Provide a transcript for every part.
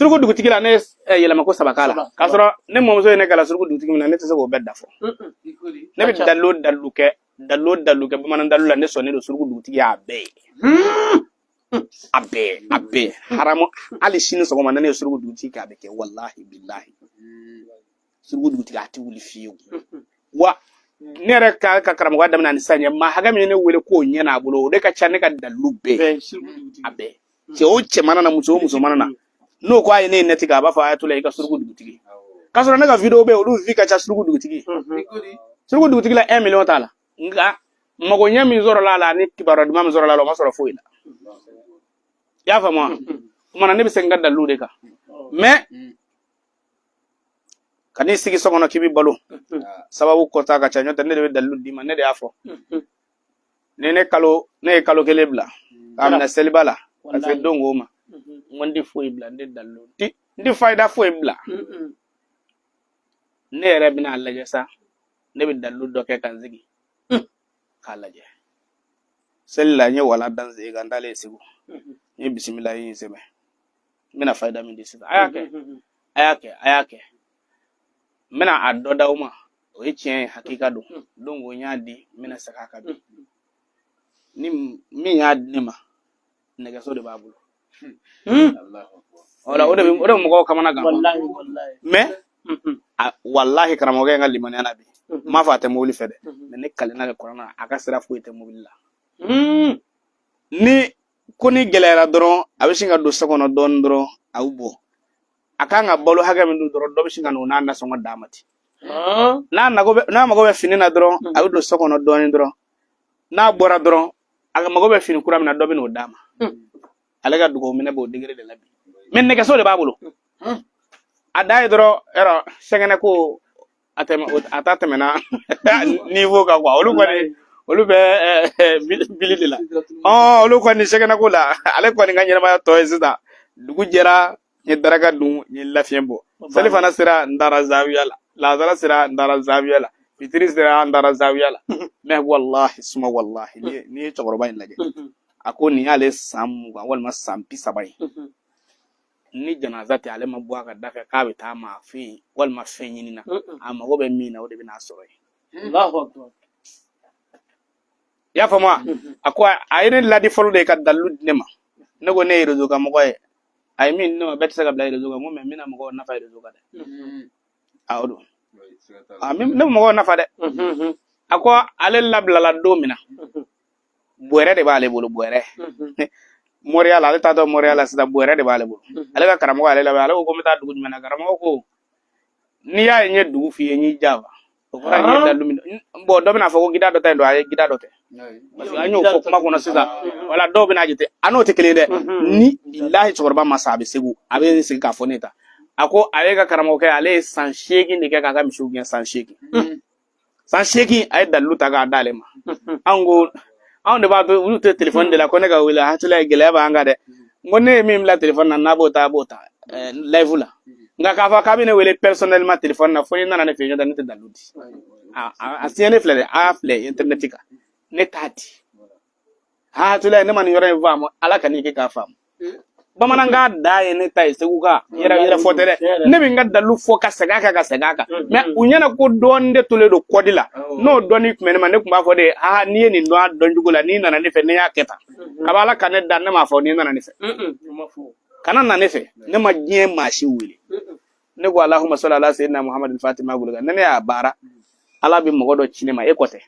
Suruku dugutigi la, ne ye yɛlɛmako saba k'a la. K'a sɔrɔ ne mɔmuso ye ne kalan suruku dugutigi min na, ne tɛ se k'o bɛɛ da fɔ. Ne bɛ dalilu o dalilu kɛ, dalilu o dalilu kɛ bamanan dalilu la, ne sɔnnen don suruku dugutigi y'a bɛɛ ye, a bɛɛ, a bɛɛ haramu. Hali sini sɔgɔma, ne ye suruku dugutigi kɛ, a bɛ kɛ. Walahi bilahi, suruku dugutigi a tɛ wuli fiyewu. Wa ne yɛrɛ ka karamɔgɔya daminɛ ani sisan cɛ, maa hakɛ min ye ne wele k'o ɲɛ n'a bolo, o de ka ca ne ka dalilu bɛɛ, a bɛɛ. Cɛ o cɛ mana na, muso o muso mana na, n'o ko a ye ne ye nɛti kan, a b'a fɔ a y'a to la i ka suruku dugutigi. K'a sɔrɔ ne ka video bɛ yen, olu vues ka ca suruku dugutigi. Suruku dugutigi la, 1 million t'a la, nka magoɲɛ min sɔrɔla a la ani kibaruya duman min sɔrɔla a la, o ma sɔrɔ foyi la. I y'a faamu wa? O tuma na ne bɛ segin n ka dalilu de kan. Mais ka n'i sigi so kɔnɔ k'i bɛ balo, sababu kɔta ka ca. N'o tɛ, ne de bɛ dalilu d'i ma. Ne de y'a fɔ ni ne kalo, ne ye kalo kelen bila k'a minɛ seliba la ka se don o ma, n ko n tɛ foyi bila, n tɛ dalilu, n tɛ fayida foyi bila. Ne yɛrɛ bɛna a lajɛ sa, ne bɛ dalilu dɔ kɛ ka n sigi k'a lajɛ. Seli la, n ye wala dan sen kan, n taalen Segu, n ye bisimila in sɛbɛn, n bɛna fayida min di sisan, a y'a kɛ, a y'a kɛ, a y'a kɛ. N bɛna a dɔ d'aw ma, o ye tiɲɛ ye, hakika don. Donc n y'a di, n bɛna segin a kan bi. Ni min y'a di ne ma, nɛgɛso de b'a bolo. Wala o de bɛ mɔgɔw kamana gan. Mais walahi, karamɔgɔkɛ in ka limaniya na bi, n m'a fɔ a tɛ mobili fɛ dɛ, mais ne kalenna de kuranɛ na, a ka sira foyi tɛ mobili la. Ni ko ni gɛlɛyara dɔrɔn, a bɛ sin ka don so kɔnɔ dɔɔnin dɔrɔn, a bɛ bɔ. A kan ka balo hakɛ min dun dɔrɔn, dɔ bɛ sin ka n'o n'a nasɔngɔ d'a ma ten. N'a mago bɛ fini na dɔrɔn, a bɛ don so kɔnɔ dɔɔnin dɔrɔn, n'a bɔra dɔrɔn, a ka mago bɛ fini kura min na, dɔ bɛ n'o d'a ma. Ale ka dugawu minɛ b'o degré de la bi. Mais nɛgɛso de b'a bolo. A da ye dɔrɔn, yɔrɔ sɛgɛnɛ ko a tɛmɛ, a ta tɛmɛna niveau kan quoi. Olu kɔni, olu bɛ bili de la. Olu kɔni sɛgɛnɛ ko la, ale kɔni ka ɲɛnamaya tɔ ye sisan. Dugu jɛra, n ye daraka dun, n ye lafiɲɛ bɔ. Selifana sera, n taara zawiya la. Lazara sera, n taara zawiya la. Fitiri sera, n taara zawiya la. Mais walahi suma walahi, n'i ye cɛkɔrɔba in lajɛ, a ko nin y'ale san 20 walima san 30 ye, ni janaza tɛ, ale ma bɔ a ka da fɛ k'a bɛ taa maa fɛ yen walima fɛn ɲini na. A mago bɛ min na, o de bɛ n'a sɔrɔ yen. I y'a faamu wa? A ko a ye ne ladi fɔlɔ de ye ka dalilu di ne ma. Ne ko ne ye réseau kan mɔgɔ ye, a ye min di ne ma, bɛɛ tɛ se ka bila réseau kan. N ko mais n bɛna mɔgɔw nafa réseau kan dɛ. A o don, a ne bɛ mɔgɔw nafa dɛ. A ko ale labilala don min na, bɔrɛ de b'ale bolo, bɔrɛ moriya la. Ale t'a dɔn moriya la sisan, bɔrɛ de b'ale bolo. Ale ka karamɔgɔ ale labɛn, ale ko ko n bɛ taa dugu jumɛn na? Karamɔgɔ ko n'i y'a ye n ye dugu f'i ye, n y'i janfa. O kɔrɔ ye n ye dalilu min. Bon, dɔ bɛna fɔ ko gida dɔ ta in don, a ye gida dɔ tɛ, parce que an y'o fɔ kuma kɔnɔ sisan. Wala dɔw bɛna jate, a n'o tɛ kelen ye dɛ. Ni bilahi, cɛkɔrɔba ma sa, a bɛ Segu, a bɛ sigi k'a fɔ ne ta. A ko ale ka karamɔgɔkɛ, ale ye san 8 de kɛ k'a ka misiw gɛn, san 8, san 8. A ye dalilu ta k'a d'ale ma. An ko anw de b'a to olu tɛ telefɔni de la ko ne ka wele. Hakili ye gɛlɛya b'an kan dɛ. N ko ne ye min bila telefɔni na, n'a b'o ta, a b'o ta live la. Nka k'a fɔ k'a bɛ ne wele personnellement telefɔni na, fo n'i nana ne fɛ yen, n'o tɛ ne tɛ dalilu di. A siɲɛ ne filɛ dɛ, a y'a filɛ internet kan, ne t'a di. Hakili ne ma nin yɔrɔ in faamu, Ala ka n'i kɛ k'a faamu. Bamanankan da ye ne ta ye, Segu ka yɛrɛ yɛrɛ fɔ tɛ dɛ. Ne bɛ n ka dalilu fɔ ka segin a kan, ka segin a kan. Mais u ɲɛna ko dɔɔnin de tolen don kɔdi la. N'o dɔɔnin tun bɛ ne ma, ne tun b'a fɔ de: aa, n'i ye nin dɔn a dɔncogo la, n'i nana ne fɛ, ne y'a kɛ tan. Kabi Ala ka ne da, ne m'a fɔ n'i nana ne fɛ, kana na ne fɛ. Ne ma diɲɛ maa si wele. Ne ko Alahuma sɔli ala seyidina Muhamadu Fatima Guluga. Ne y'a baara, Ala bɛ mɔgɔ dɔ ci ne ma, e kɔ tɛ.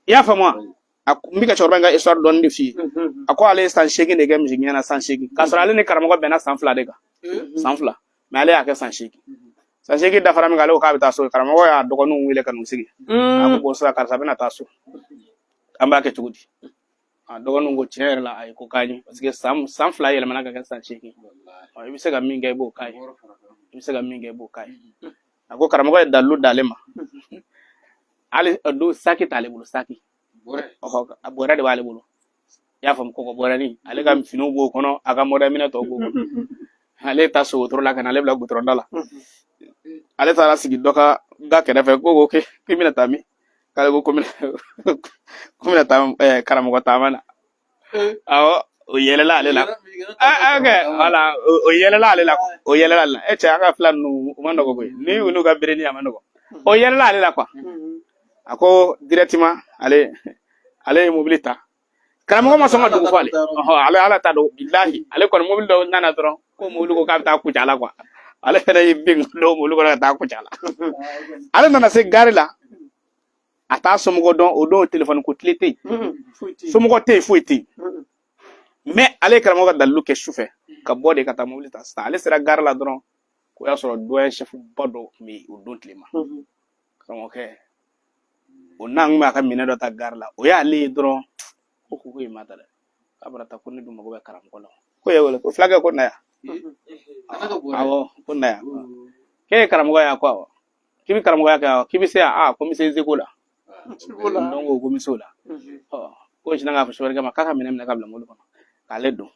I y'a faamu wa? A n bɛ ka cɛkɔrɔba in ka histoire dɔɔni de f'i ye. A ko ale ye san 8 de kɛ misi na, san 8, k'a sɔrɔ ale ni karamɔgɔ bɛnna san 2 de kan, san 2. Mais ale y'a kɛ san 8. San 8 dafara min kɛ, ale ko k'a bɛ taa so. Karamɔgɔ y'a dɔgɔninw wele ka n'u sigi. A ko bon, sisan karisa bɛna taa so, an b'a kɛ cogo di? A dɔgɔninw ko tiɲɛ yɛrɛ la, a ye ko k'an ye, parce que san 2 yɛlɛmana ka kɛ san 8. I bɛ se ka min kɛ, i b'o k'a ye. I bɛ se ka min kɛ, i b'o k'a ye. A ko karamɔgɔ ye dalilu d'ale ma. Hali don saki t'ale bolo, saki ɔhɔ, a bɔrɛ de b'ale bolo. I y'a faamu, kɔgɔ bɔrɛni, ale ka finiw b'o kɔnɔ, a ka mɔdɛ minɛ tɔw b'o kɔnɔ. Ale ta so wotoro la ka na ale bila gudɔrɔn da la. Ale taara sigi dɔ ka ga kɛrɛfɛ. Ko k'i bɛna taa min? K'ale ko ko bɛna taa karamɔgɔ taama na. Awɔ, O yɛlɛla ale la. Wala o yɛlɛla ale la, o yɛlɛla ale la. E cɛ, an ka fila ninnu, u ma nɔgɔ koyi. Ni u n'u ka bereni, a ma nɔgɔ. O yɛlɛla ale la quoi. A ko directement, ale ye mobili ta. Karamɔgɔ ma sɔn ka dugu fɔ ale. Ɔhɔn, ale ala ta don, bilahi. Ale kɔni, mobili dɔ nana dɔrɔn, ko mobili ko k'a bɛ taa Kucala quoi. Ale fɛnɛ y'i bin ka don mobili kɔnɔ ka taa Kucala. Ale nana se gare la, a t'a somɔgɔ dɔn. O don, telefɔni ko tile tɛ yen, somɔgɔ tɛ yen, foyi tɛ yen. Mais ale ye karamɔgɔ ka dalilu kɛ su fɛ ka bɔ de ka taa mobili ta. Sisan ale sera gare la dɔrɔn, o y'a sɔrɔ doyen chef ba dɔ tun bɛ yen o don tilema. Karamɔgɔkɛ o n'an kun bɛ a ka minɛn dɔ ta gare la, o y'ale ye dɔrɔn, ko ye ma ta dɛ, k'a bɔra ta, ko ne dun mago bɛ karamɔgɔ la. Ko ye wele ko fulakɛ ko na yan. Awɔ, ko na yan. K'e ye karamɔgɔ ye? A ko awɔ. K'i bɛ karamɔgɔya kɛ? Awɔ. K'i bɛ se? A ko n bɛ se seko la. Donc ko n bɛ se o la. Ɔ, ko sinna k'a fɔ sofɛrikɛ ma k'a ka minɛn minɛ ka bila mobili kɔnɔ k'ale don.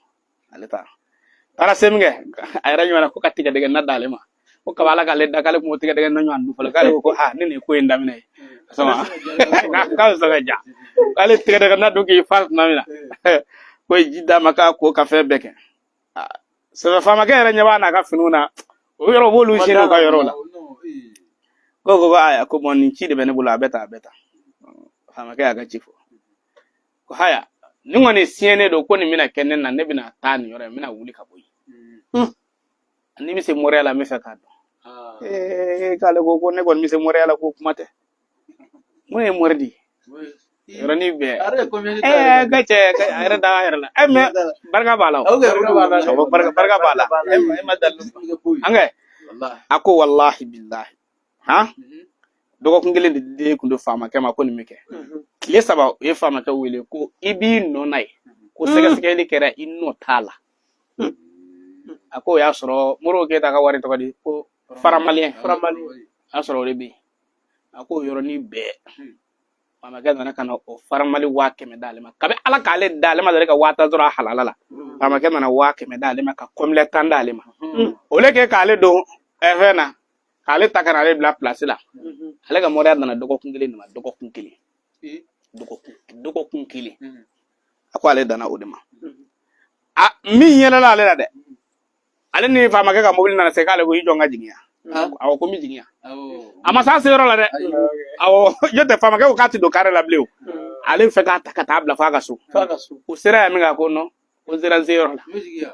Ale taara se min kɛ, a yɛrɛ ɲɔgɔn ko ka tigɛdɛgɛ na d'ale ma, ko kaba ala k'ale da, k'ale kun b'o tigɛdɛgɛ na ɲɔgɔn dun fɔlɔ. K'ale ko aa, ne nin ko in daminɛ ye sama, k'a bɛ sɔn ka ja, k'ale tigɛdɛgɛ na dun k'i fa tuma min na, ko ye ji d'a ma k'a ko ka fɛn bɛɛ kɛ. Sɛbɛ faamakɛ yɛrɛ ɲɛ b'a n'a ka finiw na, o yɔrɔ b'olu sini u ka yɔrɔ la. Ko aya, ko bon, nin ci de bɛ ne bolo, a bɛ tan, a bɛ tan. Faamakɛ y'a ka ci fɔ ko haya, nin kɔni siɲɛnen don, ko nin bɛna kɛ ne na, ne bɛna taa nin yɔrɔ in, n bɛna wuli ka bɔ yen. Ni bɛ se moriya la, n bɛ fɛ k'a dɔn. Ee, k'ale ko ne kɔni bɛ se moriya la, ko kuma tɛ. Mun ye mori di yɔrɔnin bɛɛ? Ɛɛ, ka cɛ a yɛrɛ da a yɛrɛ la. Ɛ, mais barika b'a la, o barika b'a la. E ma dalilu an kɛ. A ko walahi bilahi, han, dɔgɔkun kelen de den kun don faamakɛ ma ko nin bɛ kɛ. Tile 3, u ye faamakɛ wele ko i b'i nɔ na ye, ko sɛgɛsɛgɛli kɛra, i nɔ t'a la. A ko o y'a sɔrɔ Modibo Keyita ka wari tɔgɔ di ko franc malien, o y'a sɔrɔ o de bɛ yen. A ko o yɔrɔnin bɛɛ, faamakɛ nana ka na o franc Mali 100 000 d'ale ma. Kabi ala k'ale da, ale ma deli ka 10 000 sɔrɔ a halala la. Faamakɛ nana 100 000 d'ale ma ka complet 10 d'ale ma. O le kɛ k'ale don fɛn na, k'ale ta ka na ale bila place la. Ale ka moriya nana dɔgɔkun kelen de ma, dɔgɔkun kelen, dɔgɔkun kelen. A ko ale danna o de ma. A min yɛlɛla ale la dɛ, ale ni faamakɛ ka mobili nana se, k'ale ko i jɔ n ka jigin yan. Awɔ, ko n bɛ jigin yan. A ma s'a seyɔrɔ la dɛ. Awɔ, n'o tɛ faamakɛ ko k'a tɛ don kare la bilen. O ale fɛ k'a ta ka taa bila f'a ka so. O sera yan min kɛ, a ko non, ko n sera n seyɔrɔ la.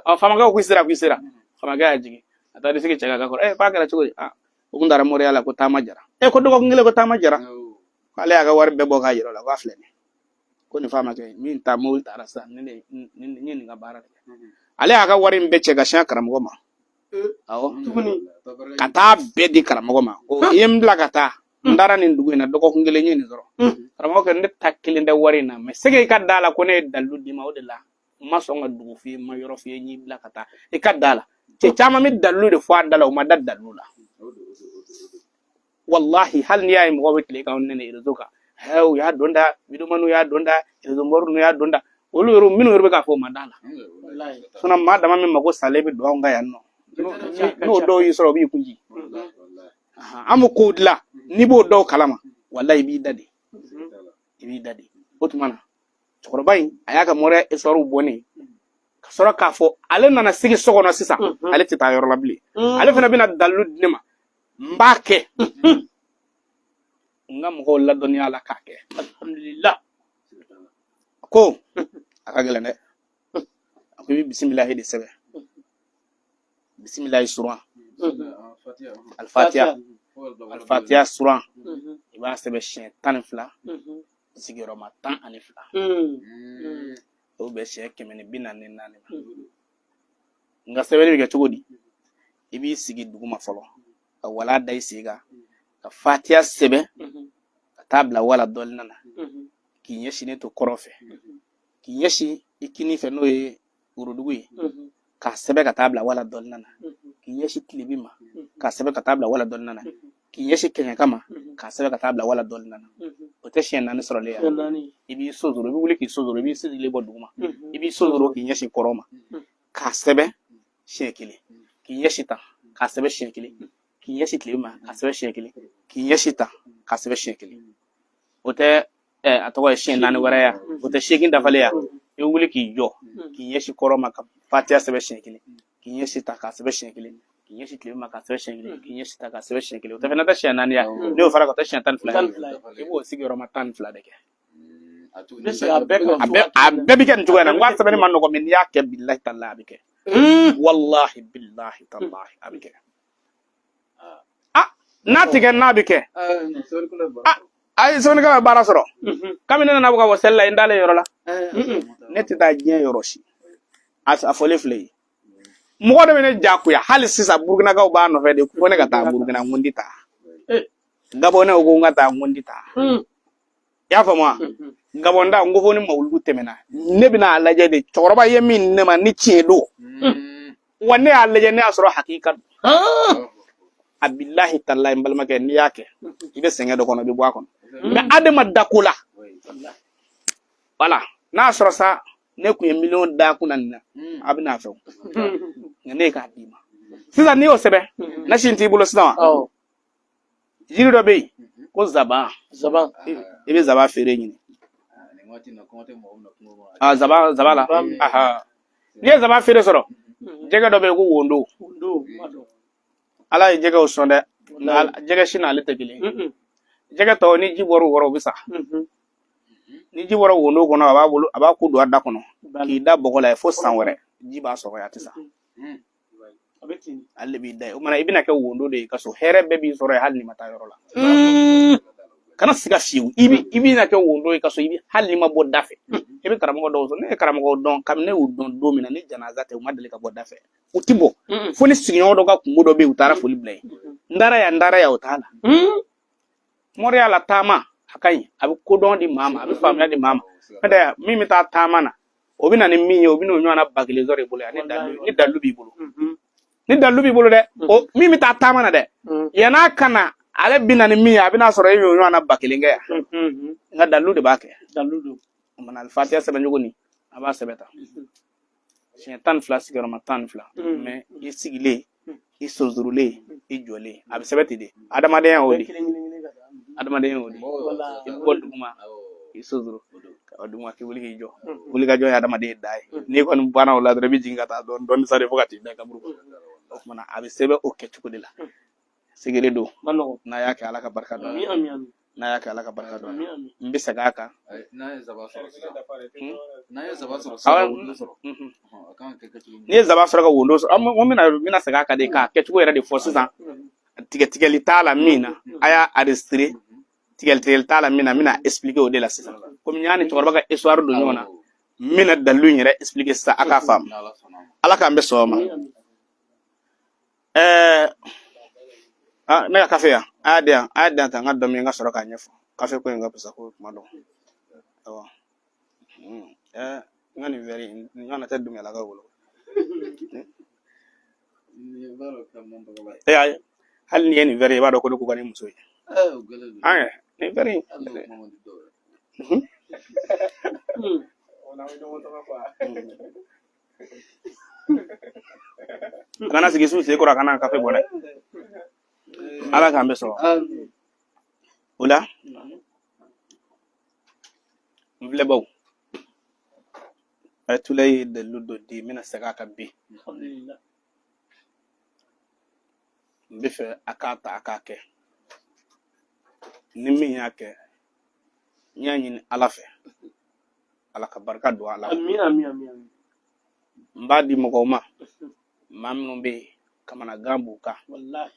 Ɔ, faamakɛ ko k'i sera, k'i sera. Faamakɛ y'a jigin, a taara sigi cɛ ka kɔrɔ. Ɛ, k'a kɛra cogo di? A o kun taara moriya la, ko taama jara. Ɛ, ko dɔgɔkun kelen, ko taama jara. K'ale y'a ka wari bɛɛ bɔ k'a yira o la, k'a filɛ nin ye, ko nin faamakɛ min ta mobili taara sisan, ne de n ye nin ka baara de kɛ. Ale y'a ka wari in bɛɛ cɛ ka sin karamɔgɔ ma. Awɔ, ka taa bɛɛ di karamɔgɔ ma, ko i ye n bila ka taa, n taara nin dugu in na, dɔgɔkun kelen n ye nin sɔrɔ. Karamɔgɔ kɛ, ne ta kelen tɛ wari in na, mais sege i ka da la ko ne ye dalilu d'i ma, o de la n ma sɔn ka dugu f'i ye, n ma yɔrɔ f'i ye, n y'i bila ka taa, i ka da la. Cɛ caman bɛ dalilu de fɔ a da la, u ma da dalilu la. Wallahi, hali n'i y'a ye mɔgɔw bɛ tile k'anw nɛnɛ réseau kan, hɛ, u y'a don da, videomaniw y'a don da, réseau mɔriw ninnu y'a don da, olu yɛrɛ minnu yɛrɛ bɛ k'a fɔ, u ma da la. Sinon maa dama min mago salen bɛ don anw ka yan nɔ, n'o dɔw y'i sɔrɔ, o b'i kun ji. An bɛ kow dilan, n'i b'o dɔw kalama, wallahi, i b'i da de, i b'i da de. O tuma na cɛkɔrɔba in, a y'a ka moriya histoire bɔ ne ye, ka sɔrɔ k'a fɔ ale nana sigi so kɔnɔ sisan, ale tɛ taa yɔrɔ la bilen. Ale fana bɛna dalilu di ne ma, n b'a kɛ, n ka mɔgɔw ladɔnniya la k'a kɛ. Alhamdulillah. Ko a ka gɛlɛn dɛ. A ko i bɛ bisimilahi de sɛbɛn, bisimilahi suran, alifatiya, alifatiya suran, i b'a sɛbɛn siɲɛ 12, sigiyɔrɔma 12, o bɛ siɲɛ 144 ma. Nka sɛbɛnni bɛ kɛ cogo di? I b'i sigi duguma fɔlɔ, ka wala da i sen kan, ka fatiya sɛbɛn ka taa bila wala dɔɔnin na, k'i ɲɛsinnen to kɔrɔn fɛ, k'i ɲɛsin i kinin fɛ, n'o ye worodugu ye, k'a sɛbɛn ka taa bila wala dɔɔnin na, k'i ɲɛsin tilebin ma, k'a sɛbɛn ka taa bila wala dɔɔnin na, k'i ɲɛsin kɛɲɛka ma, k'a sɛbɛn ka taa bila wala dɔɔnin na. O tɛ siɲɛ 4 sɔrɔlen ye? I b'i sonsoro, i bɛ wuli k'i sonsoro, i b'i sigilen bɔ duguma, i b'i sonsoro k'i ɲɛsin kɔrɔn ma, k'a sɛbɛn siɲɛ kelen, k'i ɲɛsin tan, k'a sɛbɛn siɲɛ kelen, k'i ɲɛsin tilebin ma, k'a sɛbɛn siɲɛ kelen, k'i ɲɛsin tan, k'a sɛbɛn siɲɛ kelen. O tɛ a tɔgɔ ye siɲɛ 4 wɛrɛ ya? O tɛ 8 dafalen ya? I bɛ wuli k'i jɔ. K'i ɲɛsin kɔrɔn ma ka fatiya sɛbɛn siɲɛ kelen, k'i ɲɛsin ta k'a sɛbɛn siɲɛ kelen, k'i ɲɛsin tilebin ma k'a sɛbɛn siɲɛ kelen, k'i ɲɛsin ta k'a sɛbɛn siɲɛ kelen. O tɛ fɛnɛ tɛ siɲɛ naani ye. N'i y'o fara ka taa siɲɛ 12 ye, i b'o sigiyɔrɔma 12 de kɛ. A bɛɛ bɛ kɛ nin cogoya in na. N ko a sɛbɛnni ma nɔgɔn, mais n'i y'a kɛ, bilahi talahi, a bɛ kɛ. Walahi, bilahi talahi, a bɛ kɛ. Ah, n'a ti kɛ, n'a bɛ kɛ. Ah, ayi, sɛbɛnnikɛla bɛ baara sɔrɔ. Kabini ne nana bɔ ka bɔ seli la, n dalen yɔrɔ la, ne tɛ taa diɲɛ yɔrɔ si. A fɔlen filɛ ye, mɔgɔ dɔ bɛ ne jagoya hali sisan. Burukinakaw b'a nɔfɛ de ko ne ka taa Burukina, n ko n tɛ taa. Gabɔnɛw ko n ka taa, n ko n tɛ taa. I y'a faamu wa? Gabɔn da, n ko fo ni mawuludu tɛmɛna, ne bɛna a lajɛ de. Cɛkɔrɔba ye min di ne ma, ni tiɲɛ don wa, ne y'a lajɛ, ne y'a sɔrɔ hakika don. A bilahi talahi, n balimakɛ, n'i y'a kɛ, i bɛ sɛgɛn dɔ kɔnɔ, i bɛ bɔ a kɔnɔ. Mais adama dako la, wala n'a sɔrɔ sa, ne kun ye miliyɔn da kunna nin na, a bɛ n'a fɛ o, nka ne ye k'a d'i ma sisan. N'i y'o sɛbɛn, nasi t'i bolo sisan wa? Jiri dɔ bɛ yen ko zaban. Zaban. I bɛ zaban feere ɲini. Ah, zaban, zaban la. Aha, n'i ye zaban feere sɔrɔ, jɛgɛ dɔ bɛ yen ko wondo. Ala ye jɛgɛw sɔn dɛ, nka jɛgɛ si n'ale tɛ kelen ye. Jɛgɛ tɔw, ni ji bɔra u kɔrɔ, u bɛ sa. Ni ji bɔra wondo kɔnɔ, a b'a bolo, a b'a ku don a da kɔnɔ k'i da bɔgɔ la yen fo san wɛrɛ, ji b'a sɔgɔ, a tɛ sa. Ale de b'i da ye. O mana, i bɛna kɛ wondo de ye i ka so, hɛrɛ bɛɛ b'i sɔrɔ yen hali n'i ma taa yɔrɔ la. Kana siga fiyewu, i bɛna kɛ wondo ye i ka so, i bɛ hali n'i ma bɔ da fɛ. I bɛ karamɔgɔ dɔw sɔrɔ, ne ye karamɔgɔ dɔn, kabini ne y'u dɔn don min na, ni janaza tɛ, u ma deli ka bɔ da fɛ. U ti bɔ fo ni sigiɲɔgɔn dɔ ka kungo dɔ bɛ yen, u taara foli bila yen. N taara yan, n taara yan, o t'a la. Moriya la, taama a ka ɲi, a bɛ kodɔn di maa ma, a bɛ faamuya di maa ma. N'o tɛ, min bɛ taa taama na, o bɛ na ni min ye, o bɛ n'o ɲɔgɔnna 1000 sɔrɔ i bolo yan. Ni dalu b'i bolo, ni dalu b'i bolo dɛ, o min bɛ taa taama na dɛ, yann'a ka na, ale bɛ na ni min ye, a bɛna sɔrɔ e y'o ɲɔgɔnna 1000 kɛ yan. Nka dalu de b'a kɛ. O mana, alifatiya sɛbɛn cogo nin, a b'a sɛbɛn tan, siɲɛ 12, sigiyɔrɔma 12. Mais i sigilen, i sonsorulen, i jɔlen, a bɛ sɛbɛn ten de. Adamadenya y'o de, adamadenya y'o de. I bɛ bɔ duguma, i sonsoro ka bɔ duguma, k'i wuli k'i jɔ. Wuli ka jɔ ye adamaden da ye. N'i kɔni banna o la dɔrɔn, i bɛ jigin ka taa dɔɔni dɔɔni sa de fo ka t'i da kaburu kɔnɔ. O tuma na, a bɛ sɛbɛn o kɛcogo de la. Segere don. N'a y'a kɛ, Ala ka barika don. N'a y'a kɛ, Ala ka barika don. N bɛ segin a kan. N'a ye zaban sɔrɔ sisan, n'a ye zaban sɔrɔ sisan ka wondo sɔrɔ, a kan ka kɛ cogo min. N'i ye zaban sɔrɔ ka wondo sɔrɔ, an bɛna segin a kan de k'a kɛcogo yɛrɛ de fɔ sisan. Tigɛ tigɛli t'a la min na, a y'a enregistré. Tigɛli tigɛli t'a la min na, n bɛna expliquer o de la sisan. Komi n y'a ni cɛkɔrɔba ka histoire don ɲɔgɔn na, n bɛna dalilu in yɛrɛ expliquer sisan, a k'a faamu. Ala k'an bɛ sɔn ma. Ɛɛ, ah, ne ka kafe yan, a y'a di yan, a y'a di yan tan, n ka dɔ min, n ka sɔrɔ k'a ɲɛfɔ. Kafe ko in ka fisa ko kuma dɔn. Awɔ. Ɛɛ, n ka nin wɛri in, nin ɲɔgɔnna tɛ Dunbiyalakaw bolo. E ayi, hali n'i ye nin wɛri ye, i b'a dɔn ko ne ko ka ni muso ye. An yɛrɛ nin wɛri in. A kana sigi su sen kɔrɔ, a kana kafe bɔ dɛ. Ala k'an bɛ sɔrɔ o la. N filɛbaw, Ayatulayi ye dalilu dɔ di, n bɛna segin a kan bi. N bɛ fɛ a k'a ta, a k'a kɛ. Ni min y'a kɛ, n y'a ɲini Ala fɛ, Ala ka barika don a la. N b'a di mɔgɔw ma, maa minnu bɛ yen kamanagan b'u kan,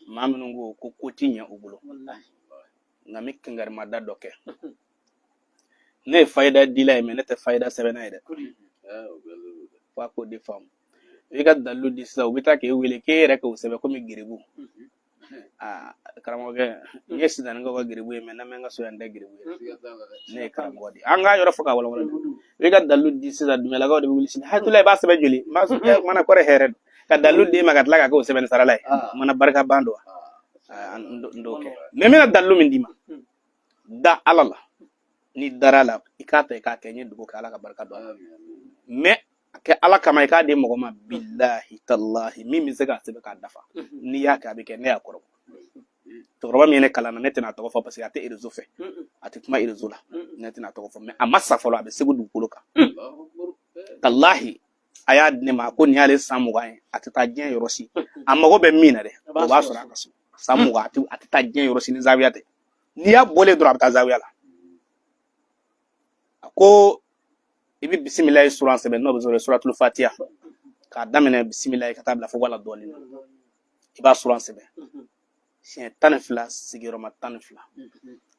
maa minnu ko ko ko ti ɲɛ u bolo. Nka n bɛ kankarimada dɔ kɛ. Ne ye fayida dila ye, mais ne tɛ fayida sɛbɛnna ye dɛ. Fo a k'o de faamu. I ka dalilu di sisan, u bɛ taa k'e wele k'e yɛrɛ k'o sɛbɛn komi geribu. Aa, karamɔgɔkɛ, n ye sitanikaw ka geribu ye, mais n'an bɛ n ka so yan, n tɛ geribu ye. Ne ye karamɔgɔ de ye. An k'a yɔrɔ fɔ k'a walawala. I ka dalilu di sisan, Dunbiyalakaw de bɛ wuli sini. Hakili la, i b'a sɛbɛn joli? N b'a sɔrɔ mana kɔrɔ hɛrɛ don ka dalilu d'e ma, ka tila ka kɛ o sɛbɛnni sarala ye. Mana barika ban don wa? N t'o kɛ. Mais n bɛna dalilu min d'i ma, da Ala la. N'i dara a la, i k'a ta, i k'a kɛ. N ye dugawu kɛ, Ala ka barika don a la. Mais a kɛ Ala kama, i k'a di mɔgɔ ma, bilahi talahi, min bɛ se k'a sɛbɛn k'a dafa. N'i y'a kɛ, a bɛ kɛ. Ne y'a kɔrɔ cɛkɔrɔba min ye ne kalan na, ne tɛna a tɔgɔ fɔ parce que a tɛ réseau fɛ, a tɛ kuma réseau la. Ne tɛna a tɔgɔ fɔ, mais a ma sa fɔlɔ, a bɛ Segu dugukolo kan. Talahi, A y'a di ne ma, a ko nin y'ale san 20 ye, a tɛ taa diɲɛ yɔrɔ si, a mago bɛ min na dɛ, o b'a sɔrɔ a ka so. San 20, a tɛ taa diɲɛ yɔrɔ si ni zawiya tɛ. N'i y'a bɔlen dɔrɔn, a bɛ taa zawiya la. A ko i bɛ bisimilayi suran sɛbɛn, n'o bɛ sɔrɔ suratul fatiya, k'a daminɛ bisimilayi ka taa bila fo wala dɔɔnin na. I b'a suran sɛbɛn siɲɛ 12, sigiyɔrɔma 12,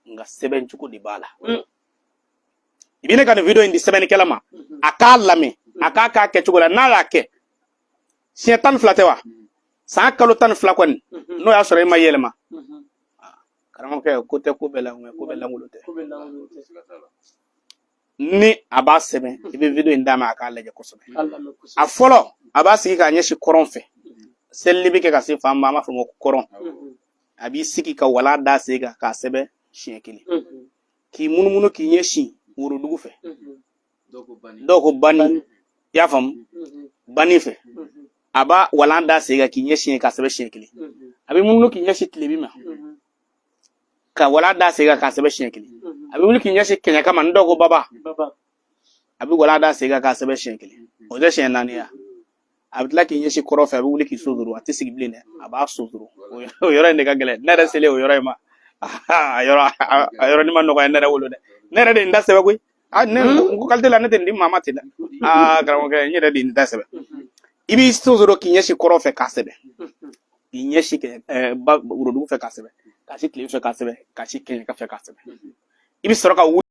nka sɛbɛn cogo de b'a la. I bɛ ne ka nin video in di sɛbɛnnikɛla ma, a k'a lamɛn, a k'a k'a kɛcogo la. N'a y'a kɛ siɲɛ 12 tɛ wa, san kalo 12 kɔni, n'o y'a sɔrɔ e ma yɛlɛma, karamɔgɔkɛ, ko tɛ ko bɛɛ la, ko bɛɛ lankolon tɛ. Ni a b'a sɛbɛn, i bɛ video in d'a ma, a k'a lajɛ kosɛbɛ. A fɔlɔ, a b'a sigi k'a ɲɛsin kɔrɔn fɛ. Selili bɛ kɛ ka se fan ma, an b'a fɔ ma ko kɔrɔn. A b'i sigi ka walan da sen kan k'a sɛbɛn siɲɛ kelen, k'i munumunu k'i ɲɛsin worodugu fɛ. Dɔw ko bani, i y'a faamu, bani fɛ. A b'a walan da sen kan k'i ɲɛsin yen k'a sɛbɛn siɲɛ kelen. A bɛ munumunu k'i ɲɛsin tilebin ma ka walan da sen kan k'a sɛbɛn siɲɛ kelen. A bɛ wuli k'i ɲɛsin kɛɲɛka ma, ni dɔw ko baba, a bɛ walan da sen kan k'a sɛbɛn siɲɛ kelen. O tɛ siɲɛ naani ya? A bɛ tila k'i ɲɛsin kɔrɔn fɛ, a bɛ wuli k'i sonsoro. A tɛ sigi bilen dɛ, a b'a sonsoro. O yɔrɔ in de ka gɛlɛn. Ne yɛrɛ selen o yɔrɔ in ma, a yɔrɔnin ma nɔgɔya ne yɛrɛ bolo dɛ. Ne yɛrɛ de ye n da sɛbɛn koyi. A ne n ko qualité la, ne tɛ nin di maa ma ten dɛ. Aa karamɔgɔkɛ, n yɛrɛ de ye n da sɛbɛn. I b'i sonsoro k'i ɲɛsin kɔrɔn fɛ k'a sɛbɛn, k'i ɲɛsin ba worodugu fɛ k'a sɛbɛn, k'a sin tilebin fɛ k'a sɛbɛn, k'a sin kɛɲɛka fɛ k'a sɛbɛn. I bɛ sɔrɔ ka wuli.